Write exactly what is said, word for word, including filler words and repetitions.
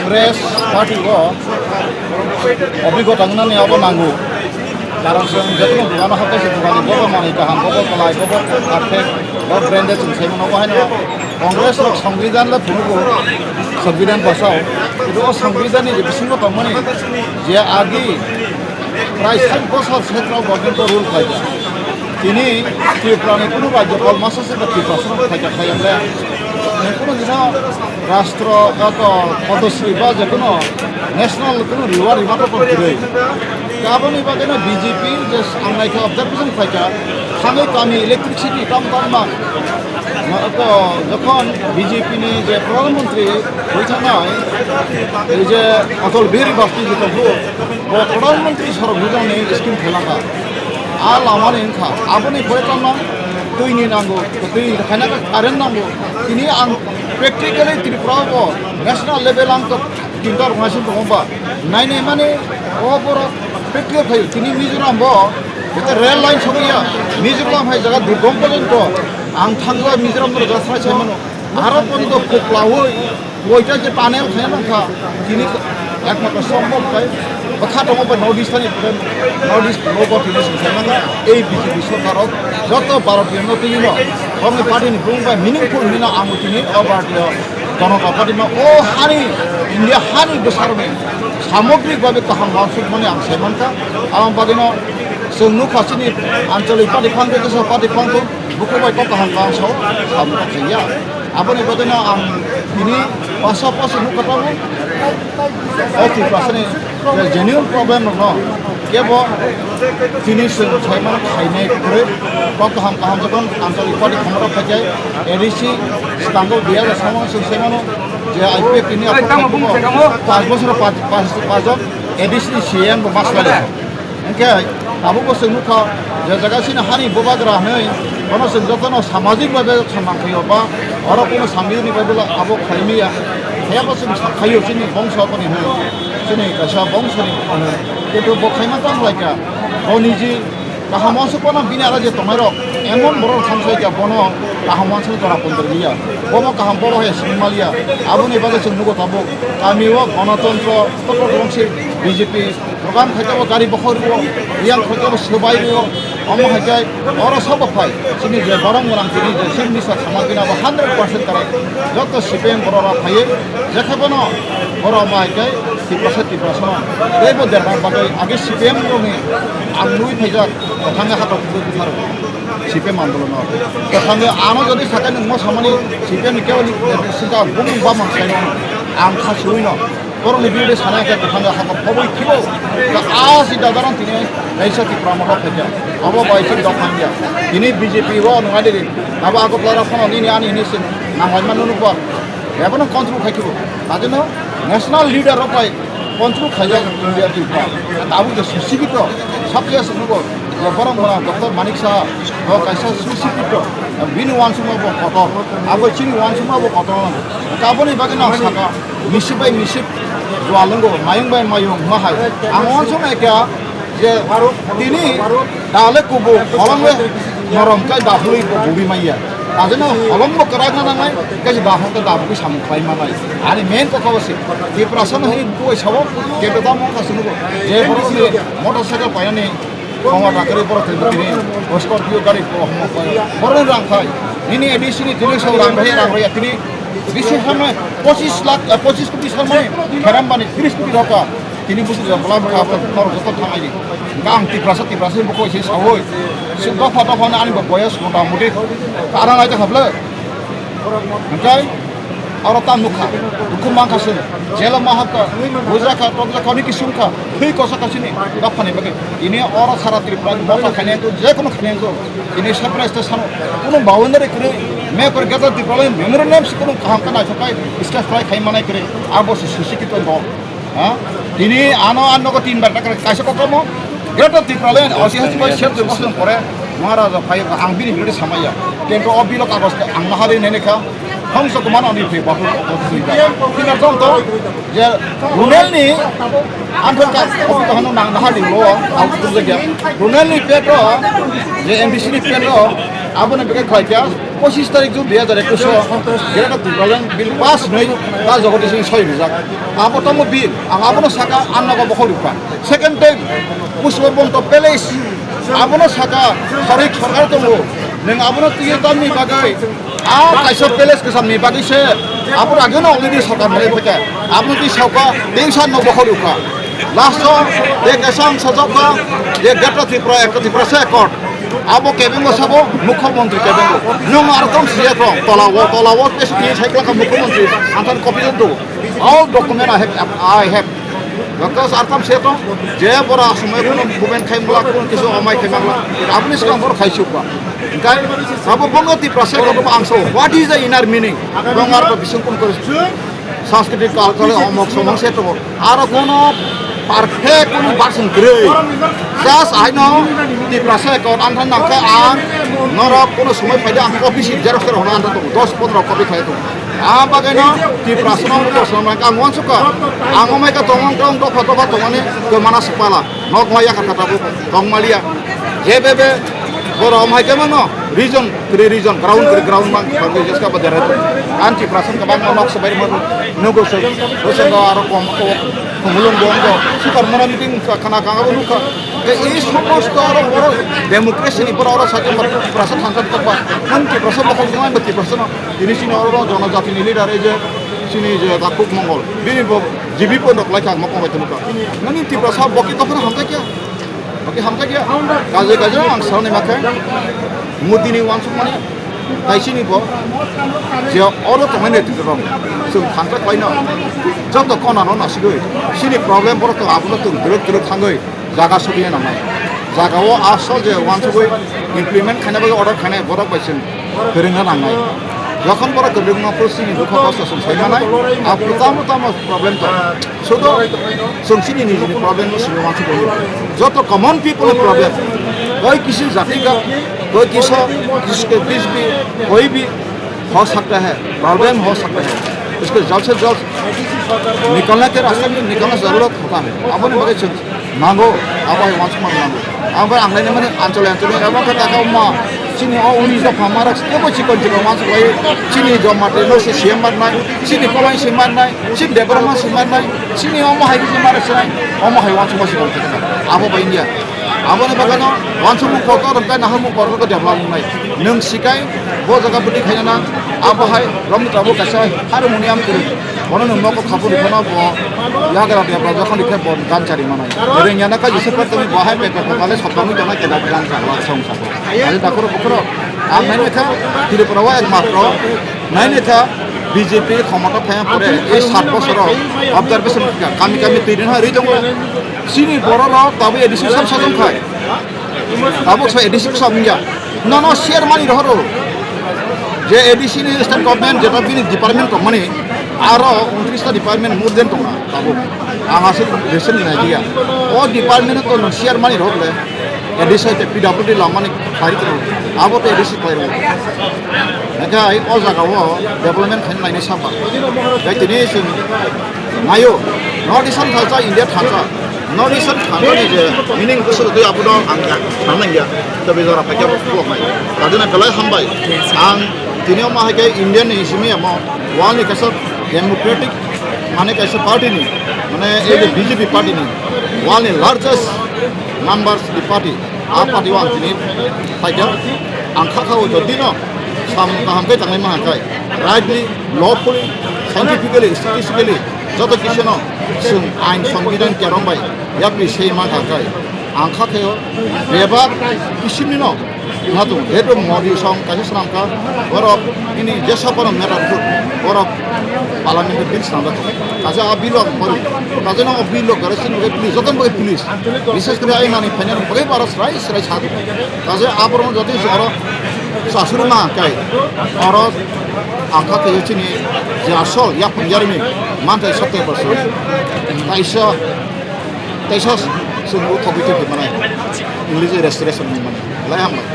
Congress party o obigota wngnani abo nango. Karon chwng jotono dogano hakkhe se dogani bobo manwi kaham, bobo kwlai, bobo perfect, bobo branded chwng sai mano. Obo haino Congress rok Songbidan le phunugo, Songbidan basao. Kintu o Songbidan ni je bisingo tongmani je agi prai sait bosor central government o rule khlaijak. Tini Tripura ni kunu rajyopal masa se ba Tripura song khlaijak khlaiya le. Kunu dino rastro, ato Padma Shri ba je kunu national kunu reward rima to kwrwi. Aboni bagwi no B J P je ang naikha observation khlaikha, thangwi kami electricity tam tam ma. Ato jokhon B J P ni je Pradhan Mantri hui thangnai, ei je Atal Bihari Vajpayee je tongkhu, bo Pradhan Mantri Sadak Yojana ni scheme khailangkha. A lama ni wngkha, aboni pore tamo twi ni nango, twi khaina khe current nango. Tini ang practically Tripura o national level ang to tinta rwna se tongo ba. Nai nai mani o borok practical khaio. Tini Mizoram bo jete rail line sogwi ya, Mizoram hai jaga Durbong porjonto ang thangkha Mizoram no jasra sai mano. Aro porjonto phuklawi Koita je panel khe nang kha, tini ekmatro sombhob khai, bwkha tongo bai North East ni, North East rogo tini sing sai manga, ei B J P sorkar rok joto Bharat ni no tini no, bongni party ni bung bai meaningful hino ang tini o Bharatiya Janata Party ma o hani, India hani bwsarok ni samogrik babe kaham wansuk mani ang sai mankha, ang bagwi no chwng nukha chini anchalik party phang tei kisa party phang tei bukhuk bai kok kaham kaham sao, samung kha ya. Aboni bagwino ang tini pasapasi nukha tongo, o Tiprasani je genuine problem rokno kebo tini chwng saimano khainai kwrwi, kok kaham kaham jokhon anchalik party khongrok phaikhai A D C swkango biya samung chwng saimano je I P F T ni paanch bosor paanch, paanch, paanch jon A D C ni C M bo maslai. Hwnkhe tabukbo chwng nukha, je jaga chini hani bubagra hwnwi, bono chwng jotono samajik bai bai samang khaio ba oro kunu samjini bai bai abo khaimaya. Phiyaba chwng sakhaio chini bongso aboni hwnwi, chini kaisa bongsoni hwnwi. Kintu bo khaima tong lai kha, bo niji kaham uansuk phano bini aro je tongnai rok emon borok thamsai kha bono kaham uansuk jora pondor liya. Bobo kaham boro hai sini maliya. Aboni bagwi chwng nugo tabuk kami o Ganatantro, Totro Gomsi B J P, Program khaikhe bo gari bokhok rwo, yang khaikhe bo swbai rwo, omo khaikhe oro sobo phai. Chini je borok mwnang tini je Chief Minister sama bini abo hundred percent correct. Joto C P M borok rok phaiwi, jekhe bono borok ma khe Tiprasa Tiprasa no. Tei bo derna bagwi age C P M rokni ang nui phaijak, kwthangwi hato kubui bwtharo C P M andolon no. Kwthangwi ano jodi sakhe nwng mo samani C P M ni kebo ni singka bumung bamang saino ang kha suwi no. Borokni birude sana khe kwthang hakor khoboi khibo. A si dadaran tini kaisa Tipra Motha phaikha. Abo bai si dok thangya. Tini B J P o nung adiri. Abo Agartala phano nini ani hini sin nanglaima nunu kok. Ebono control khai khibo. Adino national leader rok bai control khaijak India Tripura. Tabuk je susikito, subject nugo. Borok mora Doctor Manik Saha, bo kaisa susikito. Bini uansukma bo kotor. Abo chini uansukma bo kotor. Aboni bagwi nang saka. Misip bai misip jual wngkho, mayung bai mayung ma hai. Ang uansuk nai kha je tini dale kubu holong le morom kai daphului bo bubi maya. Ajeno holong bo kwrak na nangnai, kaisa daphung ta daphugwi samung khlai manai. Ani main kok abo se. Tiprasa no hini bubai sabo, kebe tamo wngkha se nugo. Je borok ni motorcycle painani Khoma dakari borok tini, tini, Scorpio gari ko homo ko. Borok rang khai. Nini A D C ni tini so rang raya, rang raya tini. Bisi samai pochis lakh, eh, pochis koti samai, kheram bani tris koti roka. Tini busu ja blam kha, borok joto thangai ni. Ang Tiprasa, Tiprasa buko se sawoi. Sik dopha dopha na ani boyos mota moti. Karang ai ta habla. Hwnkhe oro tam nukha, dukhu mankha chwng, jelo ma hapkha, bujrakha, tokjakha, hwnwi kisungkha, thwi kosa kasini dophani bagwi. Tini oro sara Tripura ni motha khainai wngkha, je kono khainai wngkha. Tini separate state sano, kono boundary kwrwi, map kwrwi, Greater Tipraland memorandum se kono kaham khe naithok khai, discuss khlai khai manai kwrwi, abo se susikito no. Ha? Tini ano ang nogo tin bar takar kaisa kokrokmo Greater Tipraland, osi hasi bai sep dui bosor pore Maharaja phai ang bini bilote samaya. Tento o bilo kagos ang mahari nene kha. Hongso kumano ni phai bahu. Tina jong to je Runel ni anthong ka opi to hano nang nahari lo ang tu jagya. Runel ni peto je M D C ni peto abo ne beke khlai kya. Pochis tarik June dui hajar ekus o Greater Tipraland Bill pass hwnwi ta Jagadish Singh soi rijak. Abo tamo bill, ang abono saka, ang nogo bokhok rwkha. Second time, Pushpabanta Palace, abono saka, khorwi sorkar tongo. Nwng abono twiwi tamni bagwi, a kaisa palace kwchamni bagwi se, abo ageno already sorkar manwi phaikha. Abono twi sauka, tei sa nogo bokhok rwkha. Last o, je kaisa ang sajak kha, je Greater Tripura, Ekta Tiprasa Accord. Abo kebengo sabo mukhyamantri kebengo. Nwng aro tong siya tong, tola o, tola o, pesa tini cycle ka mukhyamantri, antan copy do. All document I have, I have. Because artam siya tong, je bora asumai kuno buben khai mula, kuno kisu amai khai mula. Aboni sikang bor khai chukwa. Kai, sabo bongo Tiprasa ko ang so, what is the inner meaning? Bong aro bising kun kore. Sanskritik culture omok somok se tongo. Aro kono perfect kono version kwrwi. Just aino Tiprasa account ang thang nangkhe ang norok kono somoi phaidi ang copy si xerox xerox hwnwi ang tongo. Dos pondro copy khai tongo. Ang bagwino Tiprasa no kosom nang ang wansukha. Ang omai ka tongmang tong dopha dopha tongmani kwmana sipala. Nok maya kata tabuk tongmaliya. Jebebe borok omhai khe mano region kri region, ground kri ground mang, bangwi jeska ba dera. Anti prasan ka bang nok sabai mo nugo se, bosong aro kom ko mulung bom do. Sukar mona meeting khana kanga nukha. Ke i somosto aro borok democracy ni borok aro sakhe prasan thansa tokba. Anti prasan ba khong jang ba ti prasan. Ini sini oro jonojati ni leader ei je sini je Dakuk Mongol. Bini bo G B pon rok lai kha mokong bai tongkha. Nani Tiprasa boki dophano hamjakya. Oke, hamjakya. Kaje kaje ang salni makhe. Modi ni wansuk mani. Taisini bo. Je oro tongnai ne titrong. Sung thangkha koino. Joto kona no nasigoi. Sini problem borok to abuno tung duruk duruk thangoi. Jaga sugui nangnai. Jaga o asol je wansugui implement khaina bagwi order khainai borok bai sing. Kwrwngna nangnai. Jokhon borok kwrwngma phuru chini dukho kosto chwng sai manai, a tamo tamo problem tong. Sudo chwng chini nijini problem no simi wansuk bai. Joto common people ni problem. Koi kisi jati ka, koi kiso, kiske bis bhi, koi bhi ho sakta hai, problem ho sakta hai. Isko jal se jal nikalna ke rasta mein nikalna zarurat hota hai. Aboni bagwi chwng Nango, abo hai wansukmani nango. Abo hai ang lainimani anchole anchole abo khe taka wngma. Chini o uni jokha marak tebo chikon chikon wansuk lai. Chini Jamatia no se C M manai, chini Kolai se manai, chini Debbarma se manai, chini omo hai se marak sinai, omo hai wansukma se kong khe abo bai India. Aboni bagano wansukmung kotor wngkha, naharmung kotor khe develop wngnai. Nwng sikai bo jaga bwtwi khaina nang, abo hai romni tabuk kaisa harmonium kwrwi. Bono nwng nogo khabu rikhe no bo yagra debra jokhon rikhe bo gan chari manai. Rengya na kaisa se patani bo hai pepe pale sotongwi tongna keda gan chari song sabo. Ani dakhoro bukhoro ang naini kha Tripura o ekmatro naini kha B J P khomota phaya pore ei sat bosoro observation kha kami kami twi rin ha ri tongo. Chini borok rok tabuk A D C sam sajong khai. Tabuk sa A D C bwsa wngya. Nono share mani rohoro. Je A D C ni state government jeta bini department tongmani aro untris ta department more than tongna tabuk. Ang aswk recent ni idea. O department to no share mani rohor le. A D C te P W D lamani khlai tong. Abo to A D C khlai ro. Nakai o jaga o development khaina lainai sapa. Gai tini sing Nayo, North Eastern thansa, India thansa. North Eastern thansa ni je meaning bwswk twi abono ang nang nangya. Tei jora paikha bo khulok nai. Tadina belai hambai. Ang tini omo hai khe Indian ni simi amo world ni kaisa democratic mane kaisa party ni mane ei je B J P party ni world ni largest numbers ni party. A party o ang tini paikha, ang kha kha o jodi no sam kaham khe tanglai ma kha khe, rightly, lawfully, scientifically, statistically, joto kisa no chwng ain songbidan kerong bai yapri sei ma kha khe, ang kha khe o bebak kisim ni no natung, heto Modi song kaisa swnam kha, borok ini jesa borok mera borok parliament bill swnam kha, kaisa a bill o borok, kaisa no bill o gara sin please, joto bai please. Bises kore ai nani phainani bagwi aro srai srai sa di. Kaje aborok jodi oro sasuri ma kai. Oro angkha khe chini je asol yapung yarmi mantai satte percent. Taisa taisa sunu thogwi tongwi manai. English restoration ni manai. Lai hambai.